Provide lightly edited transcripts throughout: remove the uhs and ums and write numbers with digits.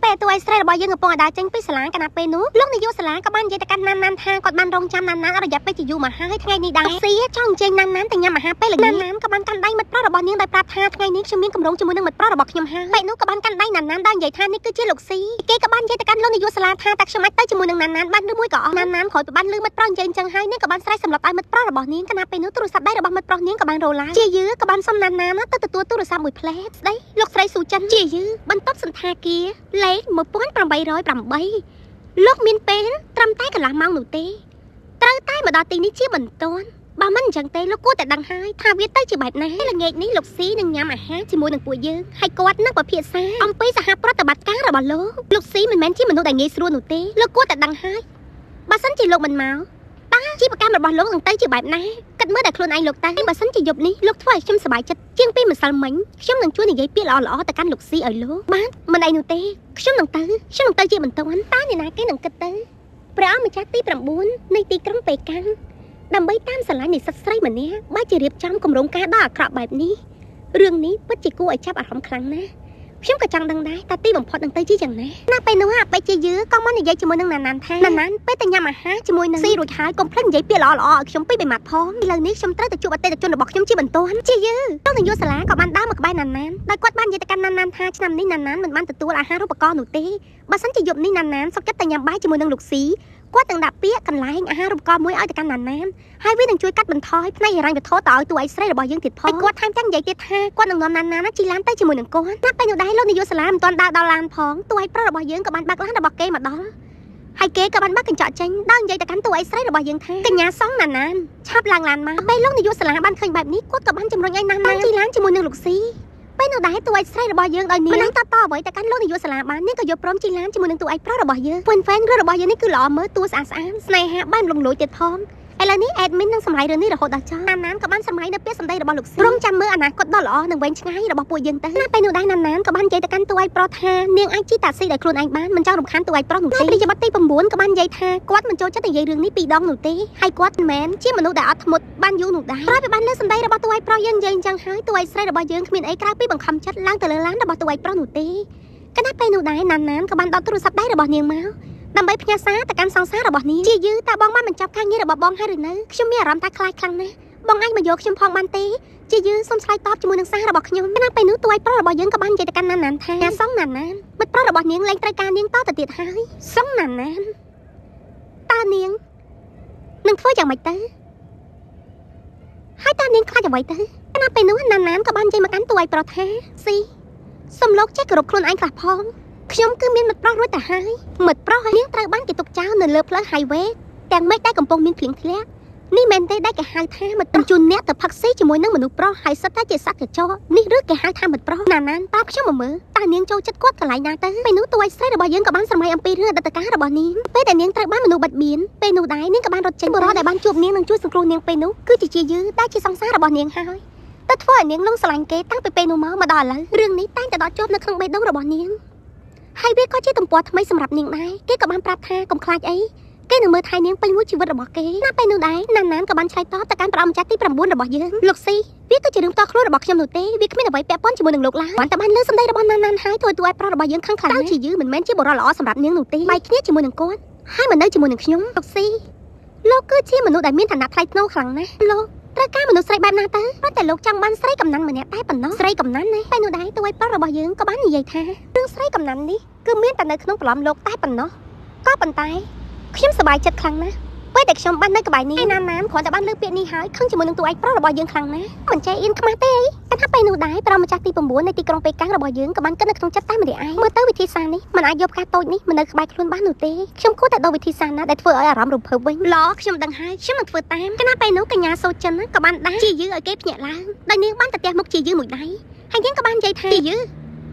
ពេលតួឯស្រីរបស់យើងកំពុងដើរចេញពីសាលាគណៈពេលនោះលោកនាយកសាលាក៏បាននិយាយទៅកាន់ណានណានថាគាត់បានរងចាំណានណានរយៈពេលជាយូរមកហើយថ្ងៃនេះដែរស៊ីចង់អញ្ជើញណានណានទៅញ៉ាំអាហារពេលល្ងាចណានណានក៏បានកាន់ដៃមិត្តប្រុសរបស់នាងដោយប្រាប់ថាថ្ងៃនេះខ្ញុំមានគម្រោងជាមួយនឹងមិត្តប្រុសរបស់ខ្ញុំហើយពេលនោះក៏បានកាន់ដៃណានណានដោយនិយាយថានេះគឺជាលោកស៊ីគេក៏បាននិយាយទៅកាន់លោកនាយកសាលាថាតើខ្ញុំអាចទៅជាមួយនឹងណានណានបានឬមួយក៏អត់ណានណានក្រោយពីបានលឺមិត្តប្រុសនិយាយអញ្ចឹងហើយនាងក៏បានស្រែកសម្លុតឲ្យមិត្តប្រុសរបស់នាងគណៈពេលនោះទូរស័ព្ទដៃរបស់មិត្តប្រុសនាងក៏បានរោឡើងជាយឺក៏បានសុំណានណានទៅទទួលទូរស័ព្ទមួយផ្លែស្ដីលោកស្រីស៊ូចិនជាយឺបន្ទប់សន្តាគារលេខ1808លោកមានពេលត្រឹមតែកន្លះម៉ោងនោះទេត្រូវតែមកដល់ទីនេះជាបន្ទាន់បើមិនអញ្ចឹងទេលោកគួរតែដឹងហើយថាវាទៅជាបែបណាល្ងាចនេះលោកស៊ីនឹងញ៉ាំអាហារជាមួយនឹងពួកយើងហើយគាត់នឹងពិភាក្សាអំពីសហប្រតិបត្តិការរបស់លោកលោកស៊ីមិនមែនជាមនុស្សដែលងាយស្រួលនោះទេលោកគួរតែដឹងហើយបើសិនជាលោកមិនមកតើជីវកម្មរបស់លោកនឹងទៅជាបែបណាគិតមើលតែខ្លួនឯងលោកទៅបើសិនជាយប់នេះលោកធ្វើឲ្យខ្ញុំសប្បាយចិត្តជាងពីម្សិលមិញខ្ញុំនឹងជួយនិយាយពាក្យល្អៗទៅកាន់លោកស៊ីឲ្យលោកបាទមិនអីនោះទេខ្ញុំនឹងទៅខ្ញុំនឹងទៅជាបន្ទាន់តើអ្នកណាគេនឹងគិតទៅព្រះអង្គម្ចាស់ទី9នៃទីក្រុងប៉េកាំងដើម្បីតាមស្រឡាញ់និស្សិតស្រីម្នាក់បើជារៀបចំគម្រោងការដ៏អាក្រក់បែបនេះរឿងនេះពិតជាគួរឲ្យចាប់អារម្មណ៍ខ្លាំងណាស់ខ្ញុំក៏ចង់ដឹងដែរតើទីបំផុតនឹងទៅជាយ៉ាងណាណាពេលនោះអាពេជាយឺក៏មកនិយាយជាមួយនឹងណាណានថាណាណានពេលទៅញ៉ាំអាហារជាមួយនឹងស៊ីរួចហើយកុំភ្លេចនិយាយពាក្យល្អៗឲ្យខ្ញុំពីរបីម៉ាត់ផងឥឡូវនេះខ្ញុំត្រូវទៅជួបអតិថិជនរបស់ខ្ញុំជាបន្ទាន់ជាយឺលោកនាយកសាលាក៏បានដើរមកក្បែរណាណានដោយគាត់បាននិយាយទៅកាន់ណាណានថាឆ្នាំនេះណាណានមិនបានទទួលអាហារូបករណ៍នោះទេបើសិនជាយប់នេះណាណានសុខចិត្តទៅញ៉ាំបាយជាមួយនឹងលោកស៊ីគាត់នឹងដាក់ពាក្យកន្លែងអាហារូបករណ៍មួយឲ្យទៅកាន់ណានណានហើយវានឹងជួយកាត់បន្ថយផ្នែកហិរញ្ញវត្ថុទៅឲ្យតួឯស្រីរបស់យើងទៀតផងហើយគាត់ថែមទាំងនិយាយទៀតថាគាត់នឹងនាំណានណានជិះឡានទៅជាមួយនឹងគាត់ណាពេលនោះដែរលោកនាយកសាលាមិនទាន់ដើរដល់ឡានផងតួឯប្រុសរបស់យើងក៏បានបើកឡានរបស់គេមកដល់ហើយគេក៏បានបើកកញ្ចក់ចេញដល់និយាយទៅកាន់តួឯស្រីរបស់យើងថាកញ្ញាសងណានណានឆាប់ឡើងឡានមកពេលលោកនាយកសាលាបានឃើញបែបនេះគាត់ក៏បានជំរុញឲ្យណានណានជិះឡានជាមួយនឹងលោកស៊ីពេលនោះដែរតួឯស្រីរបស់យើងដោយនាងមិនតតអ្វីទៅកាន់លោកនាយកសាលាបាននាងក៏យកព្រមជិះឡានជាមួយនឹងតួឯប្រុសរបស់យើងហ្វេនរឿងរបស់យើងនេះគឺល្អមើលតួស្អាតស្អាតស្នេហាបែបលងលួចទៀតផងឥឡូវនេះ admin នឹងសម្រាយរឿងនេះរហូតដល់ចប់ណានណានក៏បានសម្រាយនៅពាក្យសម្ដីរបស់លោកស៊ីរងចាំមើលអនាគតដ៏ល្អនិងវែងឆ្ងាយរបស់ពួកយើងទៅណាពេលនោះដែរណានណានក៏បាននិយាយទៅកាន់តួឯប្រុសថានាងអាចជិះតាក់ស៊ីដោយខ្លួនឯងបានមិនចង់រំខានតួឯប្រុសនោះទេព្រះរាជបុត្រទី9ក៏បាននិយាយថាគាត់មិនចូលចិត្តនិយាយរឿងនេះពីរដងនោះទេហើយគាត់មិនមែនជាមនុស្សដែលអត់ធ្មត់បានយូរនោះដែរក្រោយពីបានលើសម្ដីរបស់តួឯប្រុសយើងនិយាយអញ្ចឹងហើយតួឯស្រីរបស់យើងគ្មានអីក្រៅពីបង្ខំចិត្តឡើងទៅលើឡានរបស់តួឯប្រុសនោះទេគណៈពេលនោះដែរណានណានក៏បានដកទូរស័ព្ទដៃរបស់នាងមកដើម្បីផ្ញើសារទៅកាន់សង្សាររបស់នាងជាយឺតើបងបានបញ្ចប់ការងាររបស់បងហើយឬនៅខ្ញុំមានអារម្មណ៍ថាខ្លាចខ្លាំងណាស់បងអាចមកយកខ្ញុំផងបានទេជាយឺសូមឆ្លើយតបជាមួយនឹងសាររបស់ខ្ញុំណាពេលនោះតួឯប្រុសរបស់យើងក៏បាននិយាយទៅកាន់ណានណានថាសងណានណានមិត្តប្រុសរបស់នាងលែងត្រូវការនាងតទៅទៀតហើយសងណានណានតើនាងនឹងធ្វើយ៉ាងម៉េចទៅហើយតើនាងខ្លាចអ្វីទៅណាពេលនោះណានណានក៏បាននិយាយមកកាន់តួឯប្រុសថាស៊ីសូមលោកចេះគោរពខ្លួនឯងខ្លះផងខ្ញុំគឺមានមិត្តប្រុសរួចទៅហើយមិត្តប្រុសនាងត្រូវបានគេទុកចោលនៅលើផ្លូវ highway ទាំងមេឃដែលកំពុងមានភ្លៀងធ្លាក់នេះមែនទេដែលគេហៅថាមិត្តប្រុសជូនអ្នកទៅផឹកស៊ីជាមួយនឹងមនុស្សប្រុសហើយសិតតែជាសត្វកញ្ចក់នេះឬគេហៅថាមិត្តប្រុសណាណានប្រាប់ខ្ញុំមកមើលតើនាងចូលចិត្តគាត់កន្លែងណាទៅពេលនោះតួឯស្រីរបស់យើងក៏បានស្រមៃអំពីរឿងអតីតកាលរបស់នាងពេលដែលនាងត្រូវបានមនុស្សបិទបៀនពេលនោះដែរនាងក៏បានរត់ចេញបុរសដែលបានជួបនាងនិងជួយសង្គ្រោះនាងពេលនោះគឺជាយឺដែលជាសង្សាររបស់នាងហើយទៅធ្វើឲ្យនាងលងស្រឡាញ់គេតាំងពីពេលនោះមកដល់ឥឡូវរឿងនេះតែងតែដកជាប់នៅក្នុងបេះដូងរបស់នាងហើយវាក៏ជាទំព័រថ្មីសម្រាប់នាងដែរគេក៏បានប្រាប់ថាកុំខ្លាចអីគេនឹងមើលថែនាងពេញមួយជីវិតរបស់គេណាពេលនោះដែរណានណានក៏បានឆ្លើយតបទៅកាន់ព្រះអង្គម្ចាស់ទី9របស់យើងលោកស៊ីវាគឺជារឿងផ្ទាល់ខ្លួនរបស់ខ្ញុំនោះទេវាគ្មានអ្វីពាក់ព័ន្ធជាមួយនឹងលោកឡើយបានតែបានលើសម្ដីរបស់ណានណានហើយធ្វើតួឯប្រុសរបស់យើងខឹងខ្លាំងណាស់តើជាយឺមិនមែនជាបុរសល្អសម្រាប់នាងនោះទេបែកគ្នាជាមួយនឹងគាត់ហើយមិននៅជាមួយនឹងខ្ញុំលោកស៊ីលោកគឺជាមនុស្សដែលមានឋានៈថ្លៃថ្នូរខ្លាំងណាស់លោកត្រូវការមនុស្សស្រីបែបណាទៅប៉ុន្តែលោកចង់បានស្រីកំណាន់ម្នាក់តែប៉ុណ្ណោះស្រីកំណាន់ណាពេលនោះដែរតួឯប្រុសរបស់យើងក៏បាននិយាយថារឿងស្រីកំណាន់នេះគឺមានតែនៅក្នុងប្រឡំលោកតែប៉ុណ្ណោះក៏ប៉ុន្តែខ្ញុំសប្បាយចិត្តខ្លាំងណាស់ពេលដែលខ្ញុំបាននៅក្បែរនេះណានណានគ្រាន់តែបានលើពាក្យនេះហើយខឹងជាមួយនឹងតួឯប្រុសរបស់យើងខ្លាំងណាស់មិនចេះអៀនខ្មាស់ទេតែថាពេលនោះដែរព្រះម្ចាស់ទី9នៃទីក្រុងប៉េកាំងរបស់យើងក៏បានគិតនៅក្នុងចិត្តតែម្នាក់ឯងមើលទៅវិធីសាស្ត្រនេះមិនអាចយកផ្កាតូចនេះមកនៅក្បែរខ្លួនបាននោះទេខ្ញុំគួរតែដូរវិធីសាស្ត្រណាដែលធ្វើឲ្យអារម្មណ៍រំភើបវិញល្អខ្ញុំដឹងហើយខ្ញុំនឹងធ្វើតាមគណៈពេលនោះកញ្ញាសូចិនក៏បានដាស់ជាយឺឲ្យគេភ្ញាក់ឡើងដោយនាងបានទៅទះមុខជាយឺមួយដៃហើយនាងក៏បាននិយាយថាជាយឺ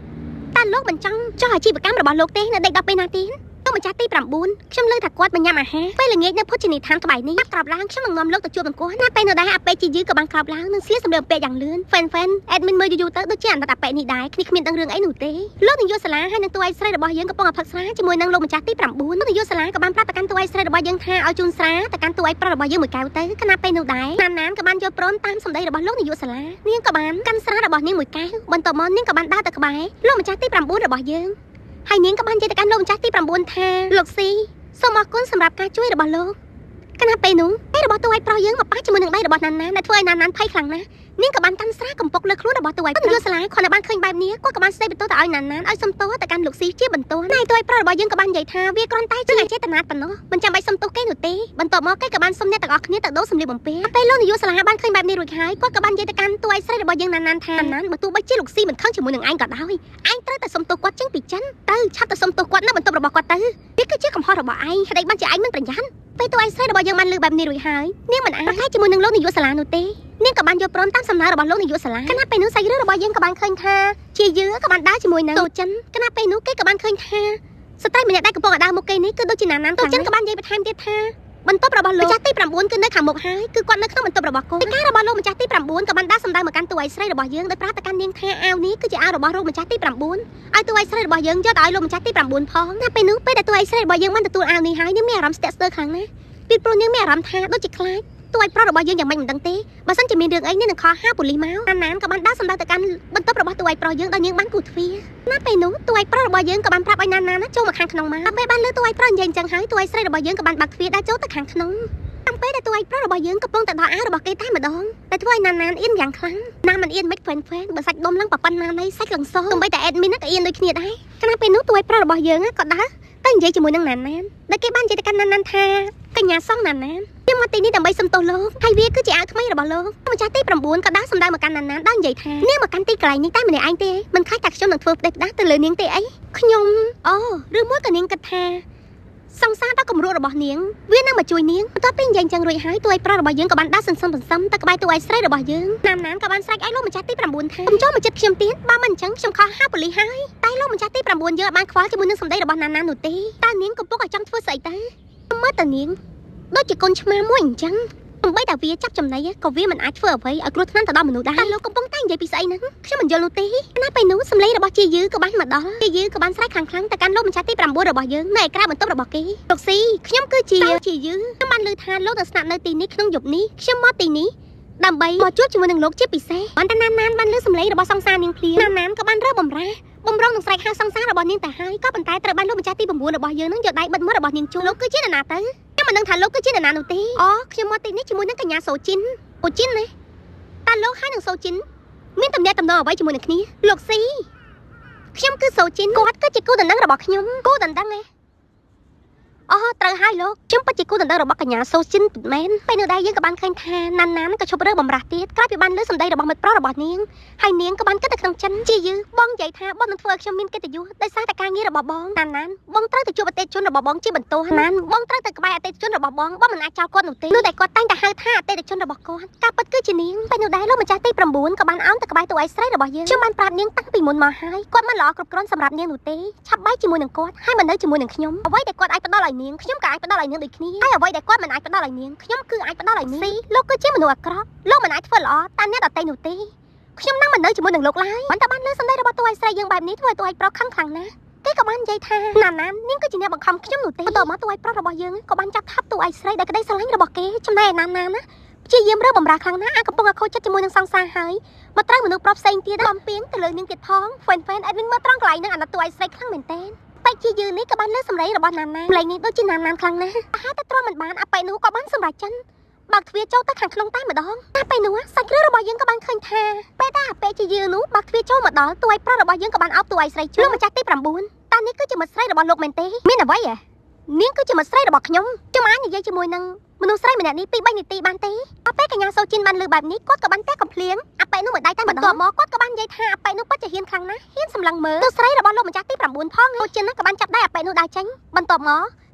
តើលោកមិនចង់ចោះអាជីវកម្មរបស់លោកទេនៅដេកដល់ពេលណាទៀតលោកម្ចាស់ទី9ខ្ញុំលើថាគាត់មកញ៉ាំអាហារពេលល្ងាចនៅភោជនីយដ្ឋានក្បែរនេះក្រោបឡើងខ្ញុំនឹងនាំលោកទៅជួបនឹងគាត់ណាពេលនៅដែរអាពេជាយឺក៏បានក្រោបឡើងនិងស្លៀកសម្លៀកបំពាក់យ៉ាងលឿនហ្វេនហ្វេន admin មើលយូរៗទៅដូចជាអាណិតអាពេនេះដែរគ្នាគ្មានដឹងរឿងអីនោះទេលោកនាយកសាលាហើយនឹងតួឯស្រីរបស់យើងកំពុងតែផឹកស្រាជាមួយនឹងលោកម្ចាស់ទី9លោកនាយកសាលាក៏បានប្រាប់ទៅកាន់តួឯស្រីរបស់យើងថាឲ្យជូនស្រាទៅកាន់តួឯប្រុសរបស់យើងមួយកែវទៅខណៈពេលនោះដែរណានណានក៏បានយល់ព្រមតាមសម្ដីរបស់លោកនាយកសាលានាងក៏បានកាន់ស្រារបស់នាងមួយកែវបន្ទាប់មកនាងក៏បានដើរទៅក្បែរលោកម្ចាស់ទី9របស់យើង ហើយនាងក៏បាននិយាយទៅកាន់លោកម្ចាស់ទី9ថាលោកស៊ីសូមអរគុណសម្រាប់ការជួយរបស់លោកខណៈពេលនោះដៃរបស់តួឯកប្រុសយើងមកប៉ះជាមួយនឹងដៃរបស់ណានណាដែលធ្វើឲ្យណានណានភ័យខ្លាំងណាស់នាងក៏បានកាន់ស្រាកំពុកលើខ្លួនរបស់តួឯកប្រុសយល់សាលាគាត់បានឃើញបែបនេះគាត់ក៏បានស្ដីបន្ទោសទៅឲ្យណានណានឲ្យសុំទោសទៅកាន់លោកស៊ីជាបន្ទាន់ណែតួឯកប្រុសរបស់យើងក៏បាននិយាយថាវាគ្រាន់តែជាអចេតនាប៉ុណ្ណោះមិនចាំបាច់សុំទោសគេនោះទេបន្ទាប់មកគេក៏បានសុំអ្នកទាំងអស់គ្នាទៅដូរសម្លៀកបំពាក់ពេលលោកនាយកសាលាបានឃើញបែបនេះរួចហើយគាត់ក៏បាននិយាយទៅកាន់តួឯកស្រីរបស់យើងណានណានថាណានបើទោះបីជាលោកស៊ីមិនខឹងជាមួយនឹងឯងក៏ដោយឯងត្រូវតែសុំទោសគាត់ចេញពីចិនទៅឆាប់ទៅសុំទោសគាត់នៅបន្ទប់របស់គាត់ទៅវាគឺជាកំហុសរបស់ឯងហេតុអីបានជាឯងមិនប្រយ័ត្នពេលតួឯកស្រីរបស់យើងបានលើបែបនេះរួចហើយនាងមិនអាចប្រហែលជាមួយនឹងលោកនាយកសាលានោះទេនាងក៏បានយល់ព្រមតាមសំណើរបស់លោកនាយកសាលាខណៈពេលនោះសាច់រឿងរបស់យើងក៏បានឃើញថាជាយឺក៏បានដើរជាមួយនឹងតូចិនខណៈពេលនោះគេក៏បានឃើញថាស្ត្រីម្នាក់ដែលកំពុងដើរមុខគេនេះគឺដូចជាណានណានតូចិនក៏បាននិយាយបន្ថែមទៀតថាបន្ទប់របស់លោកម្ចាស់ទី9គឺនៅខាងមុខហើយគឺគាត់នៅក្នុងបន្ទប់របស់គាត់ការរបស់លោកម្ចាស់ទី9ក៏បានដើរសម្ដៅមកកាន់តួឯកស្រីរបស់យើងដោយប្រាប់ទៅកាន់នាងថាអាវនេះគឺជាអាវរបស់លោកម្ចាស់ទី9ឲ្យតួឯកស្រីរបស់យើងយកទៅឲ្យលោកម្ចាស់ទី9ផងណាពេលនោះពេលដែលតួឯកស្រីរបស់យើងបានទទួលអាវនេះហើយនាងមានអារម្មណ៍ស្ទាក់ស្ទើរខ្លាំងណាស់ពីព្រោះនាងមានអារម្មណ៍ថាដូចជាខ្លាចតួឯកប្រុសរបស់យើងយ៉ាងម៉េចមិនដឹងទេបើសិនជាមានរឿងអីនេះនឹងខលហៅប៉ូលីសមកណានក៏បានដើរសម្ដៅទៅកាន់បន្ទប់របស់តួឯកប្រុសយើងដោយនាងបានគូទ្វារណាពេលនោះតួឯកប្រុសរបស់យើងក៏បានប្រាប់ឲ្យណានណាចូលមកខាងក្នុងមកពេលបានលើតួឯកប្រុសនិយាយអញ្ចឹងហើយតួឯកស្រីរបស់យើងក៏បានបើកទ្វារដើរចូលទៅខាងក្នុងតាមពេលដែលតួឯកប្រុសរបស់យើងកំពុងតែដល់អាវរបស់គេតែម្ដងតែធ្វើឲ្យណានណាអៀនយ៉ាងខ្លាំងណាមិនអៀនមិនហ្វេនហ្វេនបើសាច់ដុំឡើងប៉ុណ្ណាណីសាច់លងសសូម្បីតែអេដមីនក៏អៀនដូចគ្នាដែរខណៈពេលនោះតួឯកប្រុសរបស់យើងក៏ដើរទៅនិយាយជាមួយនឹងណានណាដែលគេបាននិយាយទៅកាន់ណានណាថាកញ្ញាសងណានណាខ្ញុំមកទីនេះដើម្បីសុំទោសលោកហើយវាគឺជាអាវថ្មីរបស់លោកម្ចាស់ទី9ក៏ដើរសម្ដៅមកកាន់ណានណាដោយនិយាយថានាងមកកាន់ទីកន្លែងនេះតែម្នាក់ឯងទេមិនខ្លាចតែខ្ញុំនឹងធ្វើផ្ដេសផ្ដាសទៅលើនាងទេអីខ្ញុំអូឬមួយក៏នាងគិតថាសង្សារដល់គម្រោងរបស់នាងវានឹងមកជួយនាងបន្ទាប់ពីនិយាយចឹងរួចហើយតួឯកប្រុសរបស់យើងក៏បានដើរសន្សំសន្សំទៅក្បែរតួឯកស្រីរបស់យើងណានណាក៏បានស្រែកឲ្យលោកម្ចាស់ទី9ថាកុំចូលមកចិត្តខ្ញុំទៀតបើមិនអញ្ចឹងខ្ញុំខលហៅប៉ូលីសហើយតែលោកម្ចាស់ទី9យើងអាចបានខ្វល់ជាមួយនឹងសម្ដីរបស់ណានណានោះទេតើនាងកំពុងឲ្យចង់ធ្វើស្អីទៅមើលតើនាងដូចជាកូនឆ្មាមួយអញ្ចឹងសំបីតែវាចាប់ចំណីក៏វាមិនអាចធ្វើអ្វីឲ្យគ្រោះថ្នាក់ទៅដល់មនុស្សដែរតែលោកកំពុងតែនិយាយពីស្អីហ្នឹងខ្ញុំមិនយល់នោះទេណាពេលនោះសម្លេងរបស់ជាយឺក៏បានមកដល់ជាយឺក៏បានស្រែកខ្លាំងៗទៅកាន់លោកម្ចាស់ទី9របស់យើងនៅឯក្រៅបន្ទប់របស់គេលោកស៊ីខ្ញុំគឺជាជាយឺខ្ញុំបានឮថាលោកនឹងស្នាក់នៅទីនេះក្នុងយប់នេះខ្ញុំមកទីនេះដើម្បីមកជួបជាមួយនឹងលោកជាពិសេសបានតែណានណានបានឮសម្លេងរបស់សង្សារនាងភ្លាមណានណានក៏បានរើបំរាស់បំរុងនឹងស្រែកហៅសង្សាររបស់នាងទៅហើយក៏ប៉ុន្តែត្រូវបានលោកម្ចាស់ទី9របស់យើងនឹងយកដៃបិទមាត់របស់នាងជួលោកគឺជានរណាទៅខ្ញុំមិនដឹងថាលោកគឺជានរណានោះទេអូខ្ញុំមកទីនេះជាមួយនឹងកញ្ញាសូជីនអូជីនណាតើលោកហើយនឹងសូជីនមានតំណែងតំណងអ្វីជាមួយនឹងគ្នាលោកស៊ីខ្ញុំគឺសូជីនគាត់គឺជាគូដណ្ដឹងរបស់ខ្ញុំគូដណ្ដឹងឯងអូត្រូវហើយលោកខ្ញុំពិតជាគូដណ្ដឹងរបស់កញ្ញាសូជីនពិតមែនពេលនោះដែរយើងក៏បានឃើញថាណានណានក៏ឈប់រើបំរាស់ទៀតក្រោយពីបានលើសម្ដីរបស់មិត្តប្រុសរបស់នាងហើយនាងក៏បានគិតទៅក្នុងចិនជាយឺបងនិយាយថាបងនឹងធ្វើឲ្យខ្ញុំមានកិត្តិយសដោយសារតែការងាររបស់បងណានណានបងត្រូវទៅជួបអតិថិជនរបស់បងជាបន្ទាន់ណានបងត្រូវទៅក្បែរអតិថិជនរបស់បងបងមិនអាចចោលគាត់នោះទេនោះតែគាត់តែងតែហៅថាអតិថិជនរបស់គាត់ការពិតគឺជានាងពេលនោះដែរលោកម្ចាស់ទី9ក៏បានអោនទៅក្បែរតួឯកស្រីរបស់យើងខ្ញុំបានប្រាប់នាងតាំងពីមុនមកហើយគាត់មិនល្អគ្រប់គ្រាន់សម្រាប់នាងនោះទេឆាប់បែកជាមួយនឹងគាត់ហើយមិននៅជាមួយនឹងខ្ញុំអ្វីដែលគាត់អាចផ្ដល់ឲ្យនាងខ្ញុំក៏អាចផ្ដល់ឲ្យនាងដូចគ្នាហើយអ្វីដែលគាត់មិនអាចផ្ដល់ឲ្យនាងខ្ញុំគឺអាចផ្ដល់ឲ្យនាងស៊ីលោកគឺជាមនុស្សអាក្រក់លោកមិនអាចធ្វើល្អតាមអ្នកដទៃនោះទេខ្ញុំនឹងមិននៅជាមួយនឹងលោកឡើយមិនតែបានលើសម្ដីរបស់តួឯកស្រីយើងបែបនេះធ្វើឲ្យតួឯកប្រុសខឹងខ្លាំងណាស់គេក៏បាននិយាយថាណានណានាងគឺជាអ្នកបង្ខំខ្ញុំនោះទេបន្ទាប់មកតួឯកប្រុសរបស់យើងក៏បានចាប់ថប់តួឯកស្រីដោយក្តីស្រឡាញ់របស់គេចំណែកណានណាណាព្យាយាមរើបំរាស់ខ្លាំងណាស់អាកំពុងតែខូចចិត្តជាមួយនឹងសង្សារហើយមកត្រូវមនុស្សប្រុសផ្សេងទៀតបំពេញទៅលើនាងទៀតផងហ្វេនហ្វេនអេដវីនមើលត្រង់កន្លែងនឹងអាណិតតួឯកស្រីខ្លាំងមែនទែនពេកជាយឺនេះក៏បានលើសម្លេងរបស់ណានណាសម្លេងនេះដូចជាណានណានខ្លាំងណាស់ហើយតែទ្រាំមិនបានអាប៉ែនោះក៏បានសម្រេចចិនបើកទ្វារចូលទៅខាងក្នុងតែម្ដងតែពេលនោះសាច់គ្រឿងរបស់យើងក៏បានឃើញថាពេលតែអាប៉ែជាយឺនោះបើកទ្វារចូលមកដល់តួឯកប្រុសរបស់យើងក៏បានអោបតួឯកស្រីជួលោកម្ចាស់ទី9តើនេះគឺជាមិត្តស្រីរបស់លោកមែនទេមានអ្វីហ៎នាងគឺជាមិត្តស្រីរបស់ខ្ញុំខ្ញុំអាចនិយាយជាមួយនឹងមនុស្សស្រីម្នាក់នេះ2-3នាទីបានទេអាប៉ែកញ្ញាសូជីនបានលើបែបនេះគាត់ក៏បានតែកំភ្លៀងអាប៉ែនោះមួយដៃតែម្ដងបន្ទាប់មកគាត់ក៏បាននិយាយថាអាប៉ែនោះពិតជាហ៊ានខ្លាំងណាស់ហ៊ានសម្លឹងមើលស្រីរបស់លោកម្ចាស់ទី9ផងសូជីនក៏បានចាប់ដៃអាប៉ែនោះដើរចេញបន្ទាប់ម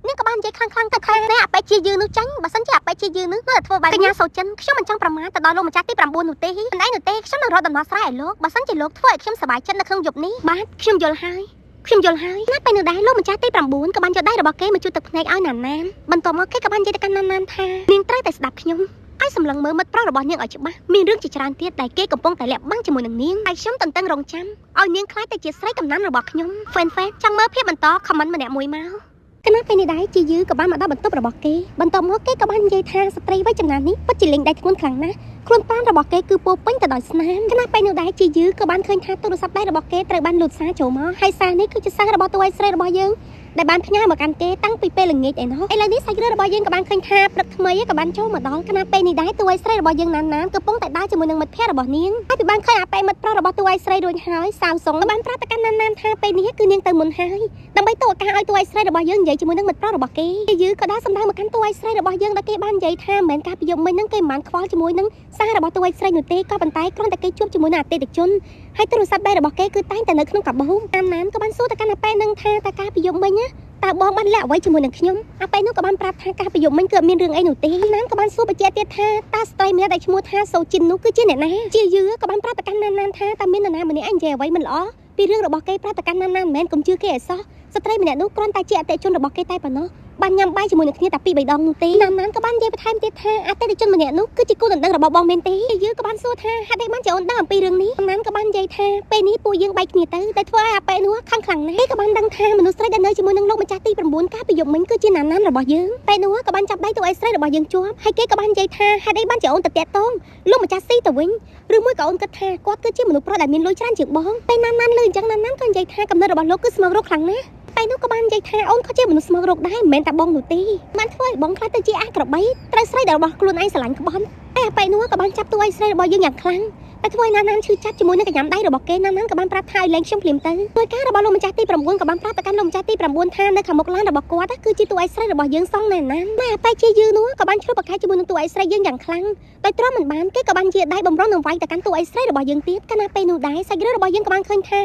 កនាងក៏បាននិយាយខ្លាំងៗទៅខាងនេះអាប៉ែជាយឺនោះចាញ់បើសិនជាអាប៉ែជាយឺនោះនៅតែធ្វើបែបកញ្ញាសូចិនខ្ញុំមិនចង់ប្រមាថទៅដល់លោកម្ចាស់ទី9នោះទេមិនអីនោះទេខ្ញុំនឹងរកដំណោះស្រាយឲ្យលោកបើសិនជាលោកធ្វើឲ្យខ្ញុំសប្បាយចិត្តនៅក្នុងយប់នេះបាទខ្ញុំយល់ហើយខ្ញុំយល់ហើយណាពេលនោះដែរលោកម្ចាស់ទី9ក៏បានយកដៃរបស់គេមកជូតទឹកភ្នែកឲ្យណានណានបន្ទាប់មកគេក៏បាននិយាយទៅកាន់ណានណានថានាងត្រូវតែស្ដាប់ខ្ញុំឲ្យសម្លឹងមើលមិត្តប្រុសរបស់នាងឲ្យច្បាស់មានរឿងជាច្រើនទៀតដែលគេកំពុងតែលាក់បាំងជាមួយនឹងនាងហើយខ្ញុំតន្ទឹងរង់ចាំឲ្យនាងក្លាយទៅជាស្រីកំណាំរបស់ខ្ញុំហ្វេនហ្វេនចង់មើលភាពបន្តខមមិនម្នាក់មួយមក ខណៈពេលនេះដែរជាយឺក៏បានមកដល់បន្ទប់របស់គេបន្ទាប់មកគេក៏បាននិយាយថាស្ត្រីវ័យចំណាស់នេះពិតជាលេងដៃធ្ងន់ខ្លាំងណាស់ខ្លួនប្រាណរបស់គេគឺពោពេញទៅដោយស្នាមខណៈពេលនោះដែរជាយឺក៏បានឃើញថាទូរស័ព្ទដៃរបស់គេត្រូវបានលូតសារចូលមកហើយសារនេះគឺជាសាររបស់តួឯស្រីរបស់យើងដែលបានផ្ញើមកកាន់គេតាំងពីពេលល្ងាចឯណោះឥឡូវនេះសាច់រឿងរបស់យើងក៏បានឃើញថាព្រឹកថ្មីក៏បានចូលមកដល់ខណៈពេលនេះដែរតួឯស្រីរបស់យើងណានណានកំពុងតែដើរជាមួយនឹងមិត្តភ័ក្តិរបស់នាងហើយពីបានឃើញអាប៉ែមិត្តប្រុសរបស់តួឯស្រីរួចហើយសាវសុងក៏បានប្រាប់ទៅកាន់ណានណានថាពេលនេះគឺនាងទៅមុនហើយដើម្បីតួឱកាសឲ្យតួឯស្រីរបស់យើងនិយាយជាមួយនឹងមិត្តប្រុសរបស់គេយឺក៏ដើរសម្ដៅមកកាន់តួឯស្រីរបស់យើងដែលគេបាននិយាយថាមិនមែនការពីយប់មិញហ្នឹងគេមិនបានខ្វល់ជាមួយនឹងសាររបស់តួឯស្រីនោះទេក៏ប៉ុន្តែគ្រាន់តែគេជួបជាមួយនឹងអតិថិជនហើយទូរស័ព្ទដៃរបស់គេគឺតែងតែនៅក្នុងកាបូបណានណានក៏បានសួរទៅកាន់អាប៉ែនឹងថាតើការពីយប់មិញតើបងបានលាក់អ្វីជាមួយនឹងខ្ញុំអាប៉ែនោះក៏បានប្រាប់ថាការពីយប់មិញគឺអត់មានរឿងអីនោះទេណានក៏បានសួរបញ្ជាក់ទៀតថាតើស្ត្រីម្នាក់ដែលឈ្មោះថាសូជីននោះគឺជាអ្នកណាជាយឺក៏បានប្រាប់ទៅកាន់ណានណានថាតើមាននរណាម្នាក់ឯងនិយាយអ្វីមិនល្អពីរឿងរបស់គេប្រាប់ទៅកាន់ណានណានមិនមែនកុំជឿគេឲ្យសោះស្ត្រីម្នាក់នោះគ្រាន់តែជាអតិថិជនរបស់គេតែប៉ុណ្ណោះបានញ៉ាំបាយជាមួយនឹងគ្នាតែពីរបីដងនោះទេណានណានក៏បាននិយាយបន្ថែមទៀតថាអតិថិជនម្នាក់នោះគឺជាគូដណ្ដឹងរបស់បងមែនទេយឺក៏បានសួរថាហេតុអីបានជាអូនដឹងអំពីរឿងនេះណានក៏បាននិយាយថាពេលនេះពួកយើងបែកគ្នាទៅតែធ្វើឲ្យអាប៉ែនោះខឹងខ្លាំងណាស់គេក៏បានដឹងថាមនុស្សស្រីដែលនៅជាមួយនឹងលោកម្ចាស់ទី9កាលពីយប់មិញគឺជាណានណានរបស់យើងពេលនោះក៏បានចាប់ដៃតួឯស្រីរបស់យើងជាប់ហើយគេក៏បាននិយាយថាហេតុអីបានជាអូនទៅតាក់ទងលោកម្ចាស់ស៊ីទៅវិញឬមួយក៏អូនគិតថាគាត់គឺជាមនុស្សប្រុសដែលមានលុយច្រើនជាងបងពេលណានណានលឺអញ្ចឹងណានណានក៏និយាយថាកំណត់របស់លោកគឺស្មោករោគខ្លាំងណាស់តែនោះក៏បាននិយាយថាអូនក៏ជាមនុស្សស្មោករោគដែរមិនមែនតែបងនោះទេបានធ្វើឲ្យបងខ្លះទៅជាអាក្របីត្រូវស្រីដែលរបស់ខ្លួនឯងស្រឡាញ់ក្បន់តែអាប៉ែនោះក៏បានចាប់តួឯស្រីរបស់យើងយ៉ាងខ្លាំងតែធ្វើឲ្យណានណានឈឺចាប់ជាមួយនឹងកញ្ញាំដៃរបស់គេណានណានក៏បានប្រាប់ថាឲ្យលែងខ្ញុំភ្លាមទៅដោយការរបស់លោកម្ចាស់ទី9ក៏បានប្រាប់ទៅកាន់លោកម្ចាស់ទី9ថានៅខាងមុខឡានរបស់គាត់គឺជាតួឯស្រីរបស់យើងសងណានណានតែអាប៉ែជាយឺនោះក៏បានឆ្លុះប្រកែកជាមួយនឹងតួឯស្រីយើងយ៉ាងខ្លាំងដោយទ្រាំមិនបានគេក៏បានជាដៃបំរុងនឹងវាយទៅកាន់តួឯស្រីរបស់យើងទៀតកាលណាពេលនោះដែរសាច់រឿងរបស់យើងក៏បានឃើញថា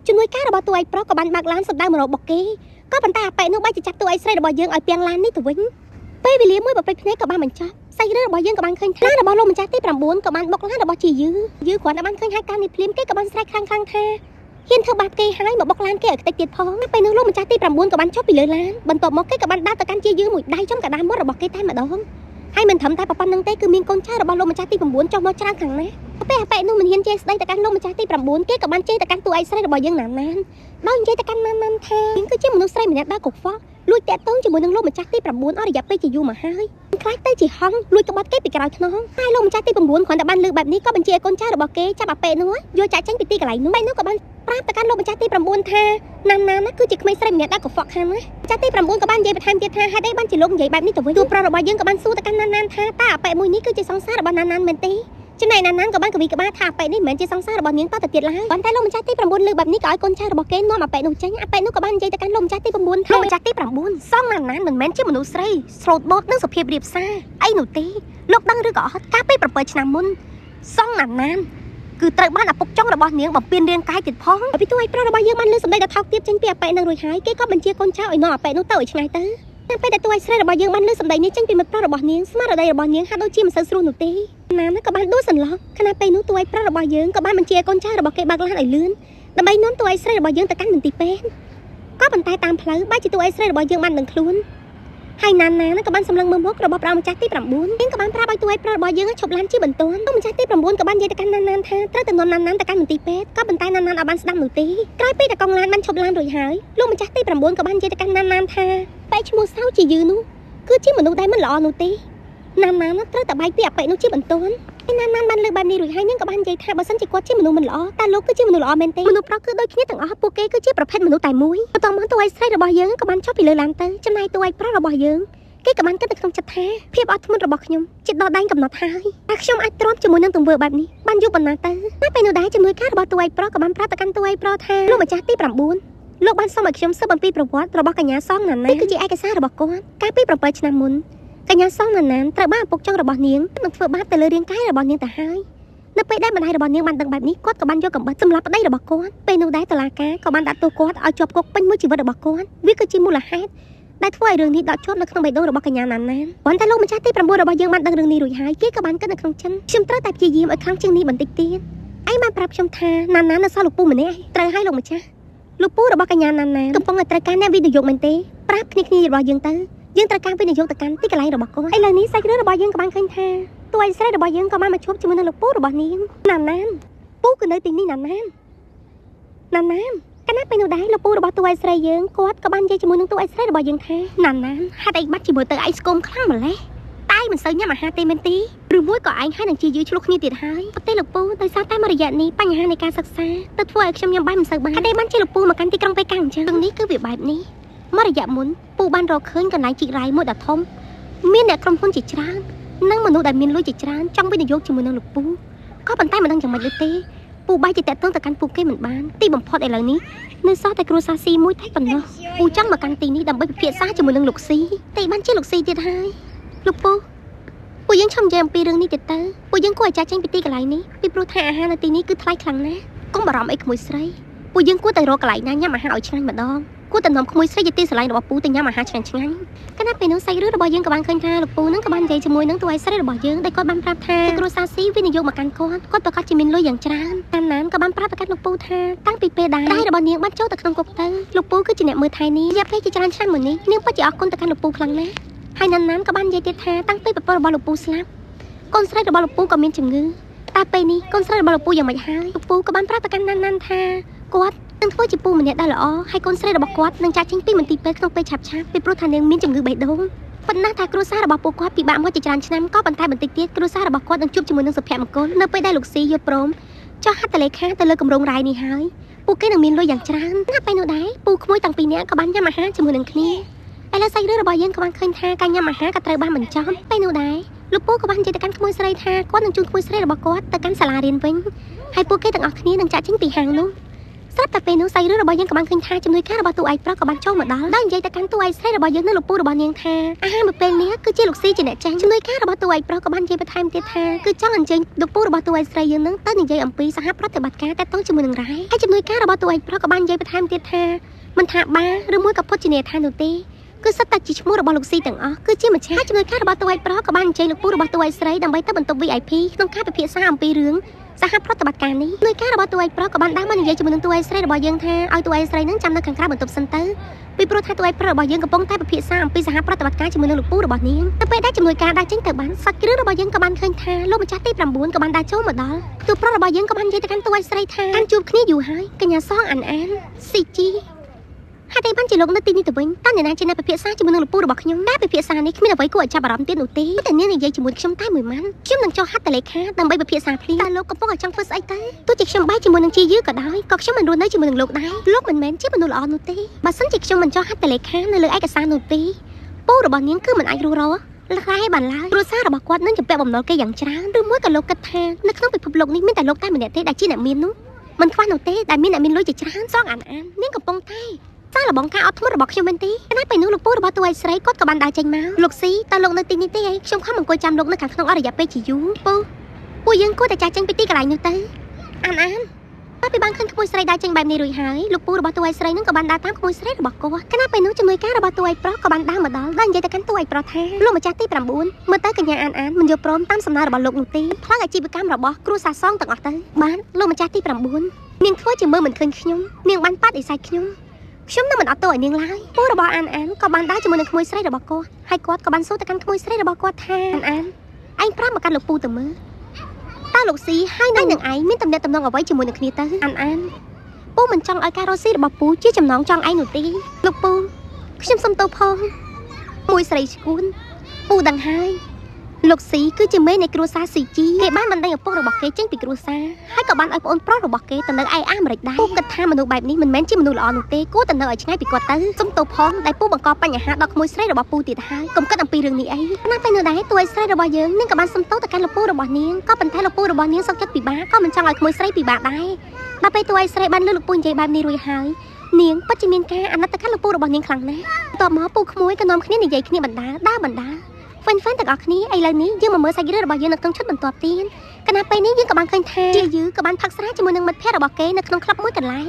ជំនួយការរបស់តួឯប្រុសក៏បានបើកឡានសម្ដៅមករកបុកគេក៏ប៉ុន្តែអាប៉ែនោះបែរជាចាប់តួឯស្រីរបស់យើងឲ្យពាំងឡាននេះទៅវិញពេលវេលាមួយប្រពេចភ្នែកក៏បានបញ្ចប់សាច់រឿងរបស់យើងក៏បានឃើញថាឡានរបស់លោកម្ចាស់ទី9ក៏បានបុកឡានរបស់ជាយឺយឺគ្រាន់តែបានឃើញហេតុការណ៍នេះភ្លាមគេក៏បានស្រែកខ្លាំងៗថាហ៊ានធ្វើបាបគេហើយមកបុកឡានគេឲ្យខ្ទេចទៀតផងពេលនោះលោកម្ចាស់ទី9ក៏បានចុះពីលើឡានបន្ទាប់មកគេក៏បានដើរទៅកាន់ជាយឺមួយដៃចំកណ្ដាលមាត់របស់គេតែម្ដងហើយមិនត្រឹមតែប៉ុណ្្នឹងទេគឺមានកូនចៅរបស់លោកម្ចាស់ទី9ចុះមកច្រើនខាងណាពេលអាប៉ែនោះមិនហ៊ានជេរស្ដីទៅកាន់លោកម្ចាស់ទី9គេក៏បានជេរទៅកាន់តួឯស្រីរបស់យើងណានណានដោយនិយាយទៅកាន់ណានណានថាយើងគឺជាមនុស្សស្រីម្នាក់ដែលកខ្វក់លួចតាក់ទងជាមួយនឹងលោកម្ចាស់ទី9អស់រយៈពេលជាយូរមកហើយខ្លាចទៅជាហង្សលួចក្បត់គេពីក្រោយខ្នងហើយលោកម្ចាស់ទី9គ្រាន់តែបានលើបែបនេះក៏បញ្ជាឲ្យកូនចៅរបស់គេចាប់អាប៉ែនោះយកចាក់ចេញពីទីកន្លែងនោះបែបនោះក៏បានប្រាប់ទៅកាន់លោកម្ចាស់ទី9ថាណានណានគឺជាក្មេងស្រីម្នាក់ដែលកខ្វក់ខាងណាចាស់ទី9ក៏បាននិយាយបន្ថែមទៀតថាហេតុអីបានជាលោកនិយាយបែបនេះទៅវិញតួប្រុសរបស់យើងក៏បានសួរទៅកាន់ណានណានថាតើអាប៉ែមួយនេះគឺជាសង្សាររបស់ណានណានមែនទេចំណែកណានណានក៏បានកវីក្បាលថាអាប៉ែនេះមិនមែនជាសង្សាររបស់នាងតទៅទៀតឡើយប៉ុន្តែលោកម្ចាស់ទី9លើបែបនេះក៏ឲ្យកូនចៅរបស់គេនាំអាប៉ែនោះចេញអាប៉ែនោះក៏បាននិយាយទៅកាន់លោកម្ចាស់ទី9ថាលោកម្ចាស់ទី9សងណានណានមិនមែនជាមនុស្សស្រីស្រោតបោតនិងសុភាពរាបសារអីនោះទេលោកដឹងឬក៏អត់កាលពី7ឆ្នាំមុនសងណានណានគឺត្រូវបានឪពុកចុងរបស់នាងបំពេញរាងកាយទៀតផងពីទូឲ្យប្រុសរបស់យើងបានលើសម្ដីដ៏ថោកទាបចេញពីអាប៉ែនឹងរួចហើយគេក៏បញ្ជាកូនចៅឲ្យនាំអាប៉ែនោះទៅឲ្យឆ្ងាយទៅតាមពេលដែលតួឯស្រីរបស់យើងបានលើសម្ដីនេះចេញពីមិត្តប្រុសរបស់នាងស្មារតីរបស់នាងហាក់ដូចជាមិនសូវស្រួលនោះទេណានក៏បានដួលសន្លប់ខណៈពេលនោះតួឯប្រុសរបស់យើងក៏បានបញ្ជាកូនចៅរបស់គេបើកឡានឲ្យលឿនដើម្បីនាំតួឯស្រីរបស់យើងទៅកាន់មន្ទីរពេទ្យក៏ប៉ុន្តែតាមផ្លូវបែរជាតួឯស្រីរបស់យើងបានដឹងខ្លួនហើយណានណាក៏បានសម្លឹងមើលមុខរបស់ព្រះម្ចាស់ទី9នាងក៏បានប្រាប់ឲ្យតួឯប្រុសរបស់យើងឈប់ឡានជាបន្ទាន់ម្ចាស់ទី9ក៏បាននិយាយទៅកាន់ណានណាថាត្រូវទៅនាំណានណាទៅកាន់មន្ទីរពេទ្យក៏ប៉ុន្តែណានណាអត់បានស្ដាប់នោះទេក្រោយពេលតែកង់ឡានបានឈប់ឡានរួចហើយលោកម្ចាស់ទី9ក៏បាននិយាយទៅកាន់ណានណាថាបែឈ្មោះសៅជាយឺនោះគឺជាមនុស្សដែលមិនល្អនោះទេណានណាត្រូវតែបែកពីអាប៉ែនោះជាបន្ទាន់ណានណាបានលើកបែបនេះរួចហើយនាងក៏បាននិយាយថាបើសិនជាគាត់ជាមនុស្សមិនល្អតើលោកគឺជាមនុស្សល្អមែនទេមនុស្សប្រុសគឺដូចគ្នាទាំងអស់ពួកគេគឺជាប្រភេទមនុស្សតែមួយបន្តមកតួឯស្រីរបស់យើងក៏បានចុះពីលើឡានទៅចំណែកតួឯប្រុសរបស់យើងគេក៏បានគិតនៅក្នុងចិត្តថាភាពអត់ធ្មត់របស់ខ្ញុំជិតដល់ដែនកំណត់ហើយតែខ្ញុំអាចទ្រាំជាមួយនឹងទង្វើបែបនេះបានយូរប៉ុណ្ណាទៅតែពេលនោះដែរជំនួយការរបស់តួឯប្រុសក៏បានប្រាប់ទៅកាន់តួឯប្រុសថាលោកម្ចាស់ទី9លោកបានសុំឲ្យខ្ញុំស៊ើបអំពីប្រវត្តិរបស់កញ្ញាសងណានណានេះគឺជាឯកសាររបស់គាត់កាលពី7ឆ្នាំមុនកញ្ញាសងណានណាត្រូវបានឪពុកចុងរបស់នាងនឹងធ្វើបាបទៅលើរាងកាយរបស់នាងទៅហើយនៅពេលដែលម្ដាយរបស់នាងបានដឹងបែបនេះគាត់ក៏បានយកកំបិតសម្លាប់ប្តីរបស់គាត់ពេលនោះដែរតុលាការក៏បានដាក់ទោសគាត់ឲ្យជាប់គុកពេញមួយជីវិតរបស់គាត់វាគឺជាមូលហេតុដែលធ្វើឲ្យរឿងនេះដកជាប់នៅក្នុងបេះដូងរបស់កញ្ញាណានណានប៉ុន្តែលោកម្ចាស់ទី9របស់យើងបានដឹងរឿងនេះរួចហើយគេក៏បានគិតនៅក្នុងចិត្តខ្ញុំត្រូវតែព្យាយាមឲ្យខ្លាំងជាងនេះបន្តិចទៀតឯងបានប្រាប់ខ្ញុំថាណានណាននៅសល់លោកពូម្នាក់ត្រូវឲ្យលោកម្ចាស់លោកពូរបស់កញ្ញាណានណានកំពុងតែត្រូវការអ្នកវិនិយោគមែនទេប្រាប់គ្នាគ្នារបស់យើងទៅយើងត្រូវការវិនិយោគទៅកាន់ទីកន្លែងរបស់គាត់ឥឡូវនេះសាច់រឿងរបស់យើងក៏បានឃើញថាតួឯស្រីរបស់យើងក៏បានមកជួបជាមួយនឹងលោកពូរបស់នាងណានណានពូគឺនៅទីនេះណានណានណានណាន កាលណាពេលនោះដែរលោកពូរបស់តួឯស្រីយើងគាត់ក៏បាននិយាយជាមួយនឹងតួឯស្រីរបស់យើងថាណានណានហេតុអីបាត់ជាមួយទៅឯងស្គមខ្លាំងម្ល៉េះតែមិនសូវញ៉ាំអាហារទេមែនទេឬមួយក៏ឯងហើយនឹងជាយឺឆ្លោះគ្នាទៀតហើយប៉ុន្តែលោកពូដោយសារតែមួយរយៈនេះបញ្ហានៃការសិក្សាទៅធ្វើឲ្យខ្ញុំញ៉ាំបាយមិនសូវបានហេតុអីបានជាលោកពូមកកាន់ទីក្រុងប៉េកាំងអញ្ចឹងរឿងនេះគឺវាបែបនេះមួយរយៈមុនពូបានរកឃើញកន្លែងជីករ៉ៃមួយដ៏ធំមានអ្នកក្រុមហ៊ុនជាច្រើននិងមនុស្សដែលមានលុយជាច្រើនចង់វិនិយោគជាមួយនឹងលោកពូក៏ប៉ុន្តែមិនដឹងយ៉ាងម៉េចនោះទេពូបែរជាតាក់ទងទៅកាន់ពូគេមិនបានទីបំផុតឥឡូវនេះនៅសល់តែគ្រួសារស៊ីមួយតែប៉ុណ្ណោះពូចង់មកកាន់ទីនេះដើម្បីពិភាក្សាជាមួយនឹងលោកស៊ីតែបានជាលោកស៊ីទៀតហើយលោកពូពួកយើងឈប់និយាយអំពីរឿងនេះទៀតទៅពួកយើងគួរឲ្យចាក់ចេញពីទីកន្លែងនេះពីព្រោះថាអាហារនៅទីនេះគឺថ្លៃខ្លាំងណាស់កុំបារម្ភអីក្មួយស្រីពួកយើងគួរតែរកកន្លែងណាញ៉ាំអាហារឲ្យឆ្ងាញ់ម្ដងគួរតែនាំក្មួយស្រីជាទីស្រឡាញ់របស់ពូទៅញ៉ាំអាហារឆ្ងាញ់ឆ្ងាញ់កាលណាពេលនោះសាច់រឿងរបស់យើងក៏បានឃើញថាលោកពូនឹងក៏បាននិយាយជាមួយនឹងតួឯស្រីរបស់យើងដែលគាត់បានប្រាប់ថាគ្រួសារស៊ីវិនិយោគមកកាន់គាត់គាត់ប្រកាសជាមានលុយយ៉ាងច្រើនតាមណានក៏បានប្រាប់ទៅកាន់លោកពូថាតាំងពីពេលដែលរបស់នាងបានចូលទៅក្នុងគុកទៅលោកពូគឺជាអ្នកមើលថែនាងរយៈពេលជាច្រើនឆ្នាំមុននេះនាងពិតជាអរគុណទៅកាន់លោកពូខ្លាំងណាស់ហើយណានណានក៏បាននិយាយទៀតថាតាំងពីប្រពន្ធរបស់លោកពូស្លាប់កូនស្រីរបស់លោកពូក៏មានជំងឺតែពេលនេះកូនស្រីរបស់លោកពូយ៉ាងម៉េចហើយលោកពូក៏បានប្រាប់ទៅកាន់ណានណានថាគាត់នឹងធ្វើជាពូម្នាក់ដែលល្អហើយកូនស្រីរបស់គាត់នឹងចាក់ចេញពីមន្ទីរពេទ្យក្នុងពេលឆាប់ៗពីព្រោះថានាងមានជំងឺបេះដូងប៉ុន្តែថាគ្រួសាររបស់ពួកគាត់ពិបាកមកជាច្រើនឆ្នាំក៏ប៉ុន្តែបន្តិចទៀតគ្រួសាររបស់គាត់នឹងជួបជាមួយនឹងសុភមង្គលនៅពេលដែលលោកស៊ីយល់ព្រមចុះហត្ថលេខាទៅលើគម្រោងរ៉ាយនេះហើយពួកគេនឹងមានលុយយ៉ាងច្រើនណាស់ពេលនោះដែរពូក្មួយតាំងពីនាក់ក៏បានញ៉ាំអាហារជាមួយនឹងគ្នាឥឡូវសាច់រឿងរបស់យើងក៏បានឃើញថាការញ៉ាំអាហារក៏ត្រូវបានបញ្ចប់ពេលនោះដែរលោកពូក៏បាននិយាយទៅកាន់ក្មួយស្រីថាគាត់នឹងជូនក្មួយស្រីរបស់គាត់ទៅកាន់សាលារៀនវិញហើយពួកគេទាំងអស់គ្នានឹងចាក់ចេញពីហាងនោះស្រាប់តែពេលនោះសាច់រឿងរបស់យើងក៏បានឃើញថាជំនួយការរបស់តួឯកប្រុសក៏បានចូលមកដល់ដោយនិយាយទៅកាន់តួឯកស្រីរបស់យើងនិងលោកពូរបស់នាងថាអាហារមួយពេលនេះគឺជាលោកស៊ីជាអ្នកចាញ់ជំនួយការរបស់តួឯកប្រុសក៏បាននិយាយបន្ថែមទៀតថាគឺចង់អញ្ជើញលោកពូរបស់តួឯកស្រីយើងនឹងទៅនិយាយអំពីសហប្រតិបត្តិការតាក់ទងជាមួយនឹងរ៉ែហើយជំនួយការរបស់តួឯកប្រុសក៏បាននិយាយបន្ថែមទៀតថាមិនថាបាឬមួយក៏ពុតជាអ្នកថានោះទេគឺសិតតែជាឈ្មោះរបស់លោកស៊ីទាំងអស់គឺជាម្ចាស់ជំនួយការរបស់តួឯកប្រុសក៏បានអញ្ជើញលោកពូរបស់តួឯកស្រីដើម្បីទៅបន្ទប់ VIP ក្នុងការពិភាក្សាអំពីរឿងសហប្រតិបត្តិការនេះដោយការរបស់តួឯកប្រុសក៏បានដើរមកនិយាយជាមួយនឹងតួឯកស្រីរបស់យើងថាឲ្យតួឯកស្រីនឹងចាំនៅខាងក្រៅបន្ទប់សិនទៅពីព្រោះថាតួឯកប្រុសរបស់យើងកំពុងតែពិភាក្សាអំពីសហប្រតិបត្តិការជាមួយនឹងលោកពូរបស់នាងទៅពេលដែលជំនួយការដើរចេញទៅបានសាច់គ្រឿងរបស់យើងក៏បានឃើញថាលោកម្ចាស់ទី9ក៏បានដើរចូលមកដល់តួប្រុសរបស់យើងក៏បាននិយាយទៅកាន់តួឯកស្រីថាបានជួបគ្នាយូរហើយកញ្ញាសងអានអានស៊ីជីហេតុអីបានជាលោកនៅទីនេះទៅវិញតើអ្នកណាជាអ្នកពិភាក្សាជាមួយនឹងលោកពូរបស់ខ្ញុំតែពិភាក្សានេះគ្មានអ្វីគួរឲ្យចាប់អារម្មណ៍ទៀតនោះទេតែនាងនិយាយជាមួយខ្ញុំតែមួយម៉ាត់ខ្ញុំនឹងចុះហត្ថលេខាដើម្បីពិភាក្សាភ្លាមតើលោកកំពុងឲ្យចង់ធ្វើស្អីទៅទោះជាខ្ញុំបែកជាមួយនឹងជាយឺក៏ដោយក៏ខ្ញុំមិនរស់នៅជាមួយនឹងលោកដែរលោកមិនមែនជាមនុស្សល្អនោះទេបើសិនជាខ្ញុំមិនចុះហត្ថលេខានៅលើឯកសារនោះទេពូរបស់នាងគឺមិនអាចរស់រលរ៉ែបានឡើយគ្រួសាររបស់គាត់នឹងជំពាក់បំណុលគេយ៉ាងច្រើនឬមួយក៏លោកគិតថានៅក្នុងពិភពលោកនេះមានតែលោកតែម្នាក់ទេដែលជាអ្នកមាននោះមិនខ្វះនោះទេដែលមានអ្នកមានលុយជាច្រើនសងអានអាននាងកំពុងតែសារលបងការអត់ធ្មត់របស់ខ្ញុំមែនទេតែពេលនោះលោកពូរបស់តួឯកស្រីគាត់ក៏បានដើរចេញមកលោកស៊ីតើលោកនៅទីនេះទេអីខ្ញុំខំអង្គុយចាំលោកនៅខាងក្នុងអស់រយៈពេលជាយូរពូពួកយើងគួរតែចាស់ចេញពីទីកន្លែងនោះទៅអានអានតែពេលបានឃើញក្មួយស្រីដើរចេញបែបនេះរួចហើយលោកពូរបស់តួឯកស្រីនឹងក៏បានដើរតាមក្មួយស្រីរបស់គាត់ខណៈពេលនោះជំនួយការរបស់តួឯកប្រុសក៏បានដើរមកដល់ដោយនិយាយទៅកាន់តួឯកប្រុសថាលោកម្ចាស់ទី9មើលទៅកញ្ញាអានអានមិនយល់ព្រមតាមសំណើរបស់លោកនោះទេផ្លូវអាជីវកម្មរបស់គ្រួសារសងទាំងអស់ទៅបានលោកម្ចាស់ទី9នាងធ្វើជាមើលមិនឃើញខ្ញុំនាងបានបាត់អិស័យខ្ញុំខ្ញុំនឹងមិនអត់ទោសឲ្យនាងឡើយពូរបស់អានអានក៏បានដើរជាមួយនឹងក្មួយស្រីរបស់គាត់ហើយគាត់ក៏បានសួរទៅកាន់ក្មួយស្រីរបស់គាត់ថាអានអានឯងប្រាប់មកកាន់លោកពូទៅមើលតើលោកស៊ីហើយនឹងឯងមានតំណែងតំណងអ្វីជាមួយនឹងគ្នាទៅអានអានពូមិនចង់ឲ្យការរកស៊ីរបស់ពូជាចំណងចង់ឯងនោះទេលោកពូខ្ញុំសុំទោសផងមួយស្រីឈួនពូដឹងហើយលោកស៊ីគឺជាមេនៃគ្រួសារស៊ីជីគេបានបណ្ដេញឪពុករបស់គេចេញពីគ្រួសារហើយក៏បានឲ្យប្អូនប្រុសរបស់គេទៅនៅឯអាមេរិកដែរពូគិតថាមនុស្សបែបនេះមិនមែនជាមនុស្សល្អនោះទេគួរតែនៅឲ្យឆ្ងាយពីគាត់ទៅសុំទោសផងដែលពូបង្កបញ្ហាដល់ក្មួយស្រីរបស់ពូទៀតហើយកុំគិតអំពីរឿងនេះអីណាស់តែនៅដែរតួឯស្រីរបស់យើងនឹងក៏បានសុំទោសទៅកាន់លោកពូរបស់នាងក៏ប៉ុន្តែលោកពូរបស់នាងសុខចិត្តពិបាកក៏មិនចង់ឲ្យក្មួយស្រីពិបាកដែរដល់ពេលតួឯស្រីបានលើលោកពូនិយាយបែបនេះរួចហើយនាងពិតជាមានការអាណិតទៅកាន់លោកពូរបស់នាងខ្លាំងណាស់បន្ទាប់មកពូក្មួយក៏នាំគ្នានិយាយគ្នាបណ្ដាដើរបណ្ដាហ្វេនទាំងអស់គ្នាឥឡូវនេះយើងមកមើលសាច់រឿងរបស់យើងនៅក្នុងឈុតបន្ទាប់ទៀតកាលណាពេលនេះយើងក៏បានឃើញថាជាយឺក៏បានផឹកស្រាជាមួយនឹងមិត្តភ័ក្តិរបស់គេនៅក្នុងក្លឹបមួយកន្លែង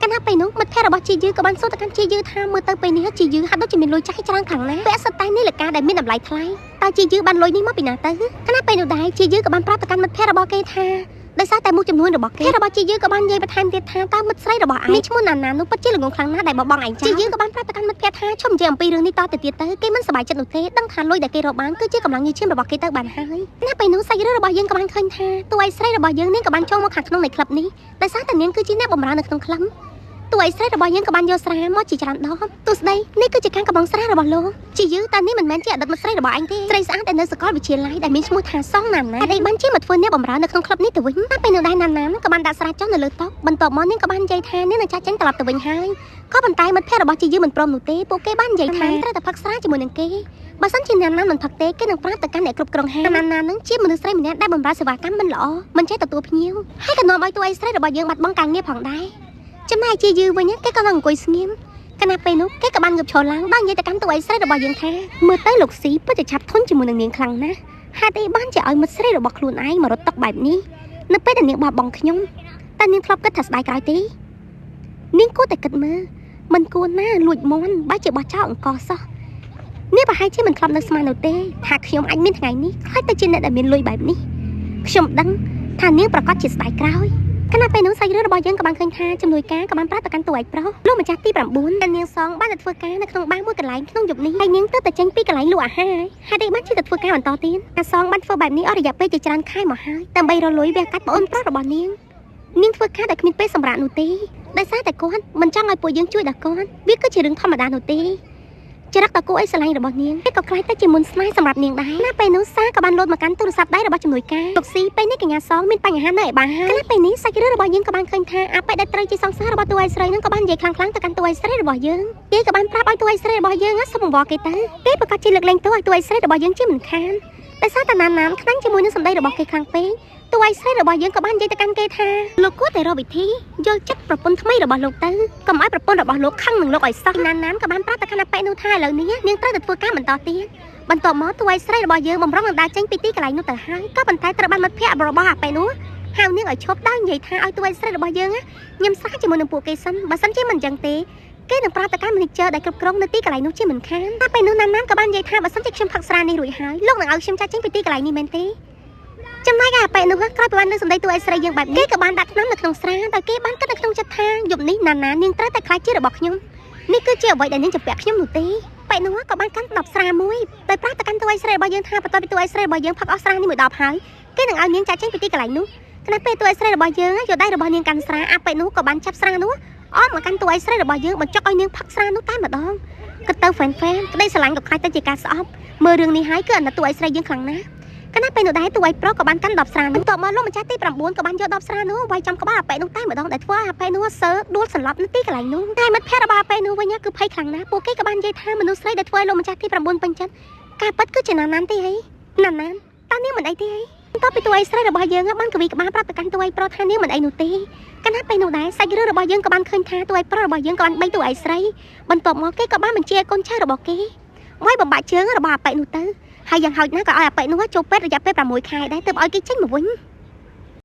កាលណាពេលនោះមិត្តភ័ក្តិរបស់ជាយឺក៏បានសួរទៅកាន់ជាយឺថាមើលទៅពេលនេះជាយឺហាក់ដូចជាមានលុយចាស់ច្រើនខ្លាំងណាស់ពាក់សុទ្ធតែនាឡិកាដែលមានតម្លៃថ្លៃតើជាយឺបានលុយនេះមកពីណាទៅកាលណាពេលនោះដែរជាយឺក៏បានប្រាប់ទៅកាន់មិត្តភ័ក្តិរបស់គេថាដោយសារតែមុខចំនួនរបស់គេរបស់ជាយើងក៏បាននិយាយបន្ថែមទៀតថាតើមិត្តស្រីរបស់ឯងមានឈ្មោះណាណានោះពិតជាល្ងងខ្លាំងណាស់ដែលបបងឯងចាជាយើងក៏បានប្រាប់ទៅកាន់មិត្តភក្តិថាឈប់និយាយអំពីរឿងនេះតទៅទៀតទៅគេមិនសប្បាយចិត្តនោះទេដឹងថាលុយដែលគេរកបានគឺជាកម្លាំងញើសឈាមរបស់គេទៅបានហើយណាពេលនោះសាច់រឿងរបស់យើងក៏បានឃើញថាតួឯស្រីរបស់យើងនាងក៏បានចូលមកខាងក្នុងនៃក្លឹបនេះដោយសារតែនាងគឺជាអ្នកបម្រើនៅក្នុងក្លឹប តួឯស្រីរបស់យើងក៏បានយកស្រាមកជាច្រើនដងទស្សដីនេះគឺជាខាងកំបងស្រារបស់លោកជាយឺតែនេះមិនមែនជាអតីតមិត្តស្រីរបស់ឯងទេស្រីស្អាតដែលនៅសាកលវិទ្យាល័យដែលមានឈ្មោះថាសងណានណាអីបានជាមកធ្វើអ្នកបម្រើនៅក្នុងក្លឹបនេះទៅវិញតែពេលនោះដែរណានណាក៏បានដាក់ស្រាចុះនៅលើតុបន្ទាប់មកនាងក៏បាននិយាយថានាងនឹងចាក់ចេញត្រឡប់ទៅវិញហើយក៏ប៉ុន្តែមិត្តភក្តិរបស់ជាយឺមិនព្រមនោះទេពួកគេបាននិយាយថាត្រូវតែផឹកស្រាជាមួយនឹងគេបើសិនជាណានណាមិនផឹកទេគេនឹងប្រាប់ទៅកាន់អ្នកគ្រប់គ្រងហាងណានណានឹងជាមនុស្សស្រីម្នាក់ដែលបម្រើសេវាកម្មមិនល្អមិនចេះទទួលភ្ញៀវហើយក៏នាំឲ្យតួឯស្រីរបស់យើងបាត់បង់ការងារផងដែរចំណែកជាយឺវិញគេក៏នឹងអង្គុយស្ងៀមខណៈពេលនោះគេក៏បានងើបឈរឡើងដល់និយាយទៅកាន់តួឯស្រីរបស់យើងថាមើលទៅលោកស៊ីពិតជាឆាប់ធន់ជាមួយនឹងនាងខ្លាំងណាស់ហេតុអីបានជាឲ្យមិត្តស្រីរបស់ខ្លួនឯងមករត់តុកបែបនេះនៅពេលដែលនាងបោះបង់ខ្ញុំតែនាងធ្លាប់គិតថាស្ដាយក្រោយទេនាងគួរតែគិតមើលមិនគួរណាលួចមន់បែរជាបោះចោលអង្គសោះនេះប្រហែលជាមិនធ្លាប់នៅស្មាននោះទេថាខ្ញុំអាចមានថ្ងៃនេះខ្លាចទៅជាអ្នកដែលមានលុយបែបនេះខ្ញុំដឹងថានាងប្រកាសជាស្ដាយក្រោយខណៈពេលនោះសាច់រឿងរបស់យើងក៏បានឃើញថាជំនួយការក៏បានប្រាប់ទៅកាន់តួឯកប្រុសលោកម្ចាស់ទី9ដែលនាងសងបានទៅធ្វើការនៅក្នុងបារមួយកន្លែងក្នុងយប់នេះហើយនាងទៅតែចេញពីកន្លែងលក់អាហារហេតុអីបានជាទៅធ្វើការបន្តទៀតអាសងបានធ្វើបែបនេះអស់រយៈពេលជាច្រើនខែមកហើយដើម្បីរកលុយវះកាត់ប្អូនប្រុសរបស់នាងនាងធ្វើការតែគ្មានពេលសម្រាកនោះទេដោយសារតែគាត់មិនចង់ឲ្យពួកយើងជួយដល់គាត់វាគឺជារឿងធម្មតានោះទេចរិតតគូអីស្រឡាញ់របស់នាងគេក៏ខ្លាចទៅជាមុនស្នេហ៍សម្រាប់នាងដែរណាពេលនោះសាក៏បានលោតមកកាន់ទូរស័ព្ទដៃរបស់ជំនួយការលោកស៊ីពេលនេះកញ្ញាសងមានបញ្ហានៅឯបាហើយណាពេលនេះសាច់រឿងរបស់យើងក៏បានឃើញថាអាប៉ែដែលត្រូវជាសង្សាររបស់តួឯស្រីនឹងក៏បាននិយាយខ្លាំងៗទៅកាន់តួឯស្រីរបស់យើងគេក៏បានប្រាប់ឲ្យតួឯស្រីរបស់យើងសុំបង្វល់គេទៅគេប្រកាសជាលើកលែងទោសឲ្យតួឯស្រីរបស់យើងជាមិនខានដោយសារតាណានណានខ្លាញ់ជាមួយនឹងសម្ដីរបស់គេខ្លាំងពេកតួឯស្រីរបស់យើងក៏បាននិយាយទៅកាន់គេថាលោកគួរតែរកវិធីយល់ចិត្តប្រពន្ធថ្មីរបស់លោកទៅកុំឲ្យប្រពន្ធរបស់លោកខឹងនឹងលោកឲ្យសោះណានណានក៏បានប្រាប់ទៅកាន់អាប៉ែនោះថាឥឡូវនេះនាងត្រូវតែធ្វើការបន្តទៀតបន្ទាប់មកតួឯស្រីរបស់យើងបំរុងនឹងដើរចេញពីទីកន្លែងនោះទៅហើយក៏ប៉ុន្តែត្រូវបានមិត្តភក្តិរបស់អាប៉ែនោះហៅនាងឲ្យឈប់ដោយនិយាយថាឲ្យតួឯស្រីរបស់យើងញ៉ាំស្រាជាមួយនឹងពួកគេសិនបើសិនជាមិនអញ្ចឹងទេគេនឹងប្រាប់ទៅកាន់ manager ដែលគ្រប់គ្រងនៅទីកន្លែងនោះជាមិនខានតែពេលនោះណានណានក៏បាននិយាយថាបើសិនជាខ្ញុំផឹកស្រានេះរួចហើយលោកនឹងឲ្យខ្ញុំចាក់ចេញពីទីកន្លែងនេះមែនទេចំណែកឯអាប៉ែនោះក្រោយពីបានលើសម្ដីតួឯស្រីយើងបែបនេះគេក៏បានដាក់ថ្នាំនៅក្នុងស្រាដោយគេបានគិតនៅក្នុងចិត្តថាយប់នេះណានណានាងត្រូវតែខ្លាចជារបស់ខ្ញុំនេះគឺជាអ្វីដែលនាងជំពាក់ខ្ញុំនោះទេប៉ែនោះក៏បានកាន់10ស្រាមួយដោយប្រាប់ទៅកាន់តួឯស្រីរបស់យើងថាបន្ទាប់ពីតួឯស្រីរបស់យើងផឹកអស់ស្រានេះមួយដបហើយគេនឹងឲ្យនាងចាក់ចេញពីទីកន្លែងនោះខណៈពេលតួឯស្រីរបស់យើងយកដៃរបស់នាងកាន់ស្រាអាប៉ែនោះក៏បានចាប់ស្រានោះអមមកកាន់តួឯស្រីរបស់យើងបញ្ចុកឲ្យនាងផឹកស្រានោះតែម្ដងគិតទៅហ្វេនហ្វេនក្តីស្រឡាញ់ក៏ខ្លាចទៅជាការស្អប់មើលរឿងនេះហើយគឺអាណិតតួឯស្រីយើងខ្លាំងណាស់កណាពេលនោះដែរតួឯប្រុសក៏បានកាន់10ស្រានោះបន្ទាប់មកលោកម្ចាស់ទី9ក៏បានយក10ស្រានោះវាយចំក្បាលអាប៉ែនោះតែម្ដងដែលធ្វើឲ្យអាប៉ែនោះសើដួលសន្លប់នៅទីកន្លែងនោះតែមិត្តភក្តិរបស់អាប៉ែនោះវិញគឺភ័យខ្លាំងណាស់ពួកគេក៏បាននិយាយថាមនុស្សស្រីដែលធ្វើឲ្យលោកម្ចាស់ទី9ពេញចិត្តការពិតគឺជាណានណានទេហីណានណានតើនាងមិនអីទេហីបន្ទាប់ពីតួឯស្រីរបស់យើងបានកវីក្បាលប្រាប់ទៅកាន់តួឯប្រុសថានាងមិនអីនោះទេកណាពេលនោះដែរសាច់រឿងរបស់យើងក៏បានឃើញថាតួឯប្រុសរបស់យើងក៏បានបីតួឯស្រីបន្ទាប់មកគេក៏បានបញ្ជាឲ្យកូនចៅរបស់គេវាយបំបាក់ជើងរបស់អាប៉ែនោះទៅហើយយ៉ាងហោចណាស់ក៏ឲ្យអាប៉ែនោះចូលពេទ្យរយៈពេល6ខែដែរទើបឲ្យគេចេញមកវិញ